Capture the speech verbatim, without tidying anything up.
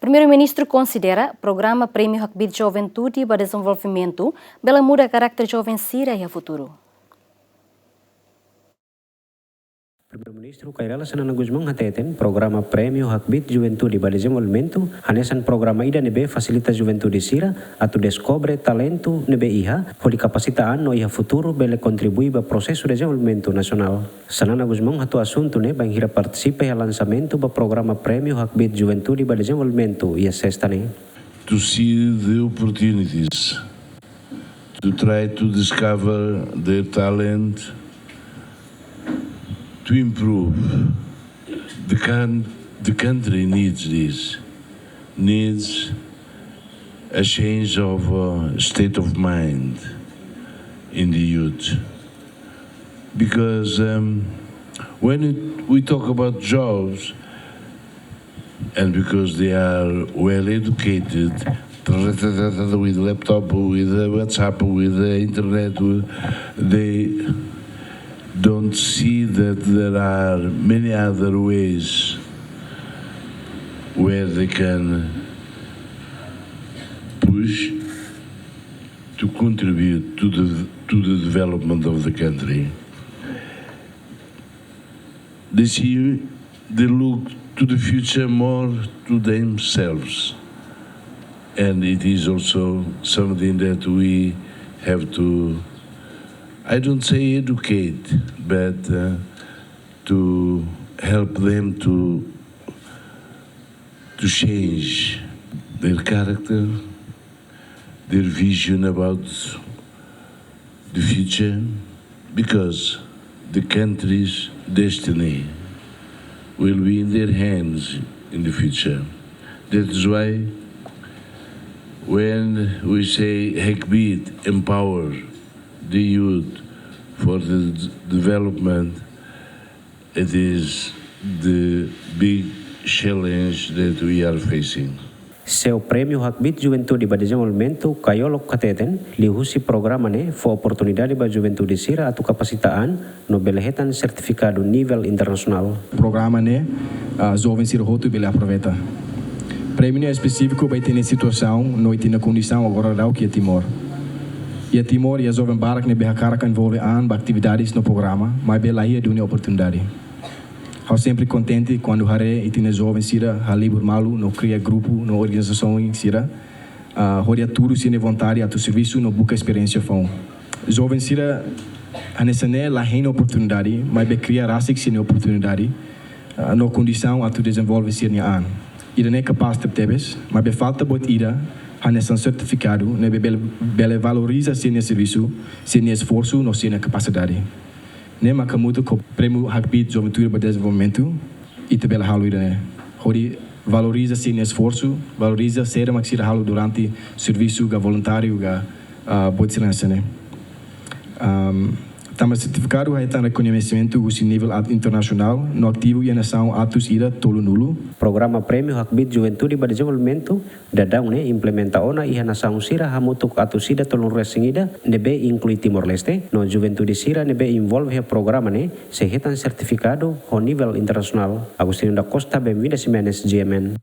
Primeiru-Ministru konsidera programa Prémiu Hakbiit Juventude ba Dezenvolvimentu bele muda karakter joven sira iha futuru. Primeiru-Ministru Kay Rala Xanana Gusmão hateten, programa Prémiu Hakbiit Juventude ba Dezenvolvimentu hanesan programa ida ne'ebé fasilita juventude sira atu deskobre talentu ne'ebé iha, hodi kapasita an no iha futuru bele kontribui ba prosesu dezenvolvimentu nasionál. Xanana Gusmão hato'o asuntu ne'e bainhira partisipa iha lansamentu ba programa Prémiu Hakbiit Juventude ba Dezenvolvimentu iha sesta ne'e. To see the opportunities, to try to discover their talent, to improve. The, can, the country needs this, needs a change of uh, state of mind in the youth. Because um, when it, we talk about jobs, and because they are well educated, with laptop, with uh, WhatsApp, with the internet, with, they don't see that there are many other ways where they can push to contribute to the, to the development of the country. They see, they look to the future more to themselves. And it is also something that we have to, I don't say educate, but uh, to help them to, to change their character, their vision about the future, because the country's destiny will be in their hands in the future. That is why when we say Hakbiit, empower the youth for the d- development, it is the big challenge that we are facing. CEO Prémiu Hakbiit Juventude ba Dezenvolvimentu, Kay Olok hateten, liuhusi programa ne'e fó oportunidade ba juventude sira atu kapasita an no bele hetan sertifikadu nivel internasionál. Programa ne'e, ah, joven sira hotu bele aproveita. Prémiu ne'e espesífiku ba ita-nia situasaun no ita-nia kondisaun agora daudaun iha Timor. Iha Timor iha joven barak ne'ebé hakarak envolve an ba atividades no programa, maibé la iha duni oportunidade. Ha'u sempre kontente kuandu haree ita-nia joven sira halibur malu no kria grupu no organizasaun sira, ah, hodi hatudu sira-nia vontade atu servisu no buka esperiénsia foun. Joven sira hanesan ne'e la hein oportunidade, maibé kria rasik sira-nia oportunidade, ah, no kondisaun atu dezenvolve sira-nia an. Ida-ne'e kapás tebetebes, maibé falta buat ida, hanesan sertifikadu ne'ebé bele, bele valoriza sira-nia servisu, sira-nia esforsu no sira-nia kapasidade. Ne'e mak hamutuk ho Prémiu Hakbiit Juventude ba Dezenvolvimentu, ita bele halo ida-ne'e. Hodi valoriza sira-nia esforsu, valoriza saida mak sira halo durante servisu ka voluntáriu ka, ah, buat sira hanesan ne'e. Ahm, tanba sertifikadu hetan rekoñesimentu husi nivel at- internasionál no ativu iha nasaun atus ida tolunulu. Programa Prémiu Hakbiit Juventude ba Dezenvolvimentu daudaun ne'e implementa ona iha nasaun sira hamutuk atus ida tolunulu-resin-ida ne'ebé inklui Timor-Leste, no juventude sira ne'ebé envolve iha programa ne'e sei hetan sertifikadu ho nivel internasionál. Agostinho da Costa, Benvinda Ximenes, G M N.